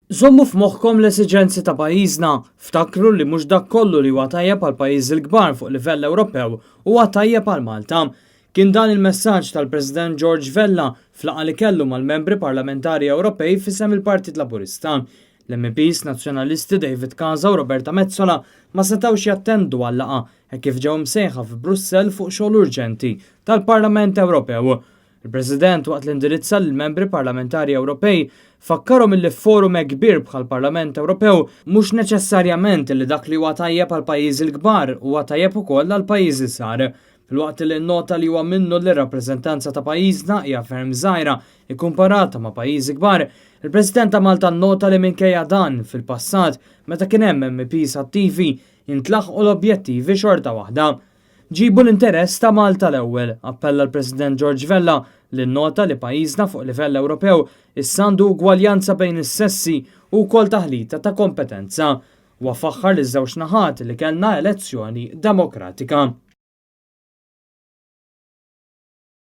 Żommu f'moħħkom l-esiġenzi ta' pajjiżna, ftakru li mhux dak kollu li huwa tajjeb għall-pajjiżi l-kbar fuq livell Ewropew huwa tajjeb għal Malta. Kien dan il-messaġġ tal-President George Vella f'laqgħa li kellu mal-membri parlamentari Ewropej f'isem il-Partit Laburista. L-MEPs Nazzjonalisti David Casa u Roberta Metsola ma setgħux jattendu għal-laqgħa hekk kif ġew msejħa fi Brussell fuq xogħol urġenti tal-Parlament Ewropew. Il-President waqt li indirizza lill-membri parlamentari Ewropej fakkarhom illi f'forum hekk kbir bħall-Parlament Ewropew mhux neċessarjament illi dak li huwa tajjeb għall-pajjiżi l-kbar huwa tajjeb ukoll għall-pajjiżi żgħar. Filwaqt li nnota li huwa minnu li r-rappreżentanza ta' pajjiżna hija ferm żgħira ikkumparata ma' pajjiżi kbar, il-President ta' Malta nnota li minkejja dan, fil-passat, meta kien hemm MEPs attivi, intlaħqu l-objettivi xorta waħda. Ġibu l-interess ta' Malta l-ewwel, appella l-President George Vella li nnota li pajjiżna fuq livell Ewropew issa għandu ugwaljanza bejn is-sessi u wkoll taħlita ta' kompetenza. Huwa faħħar liż-żewġ naħat li kellna elezzjoni demokratika.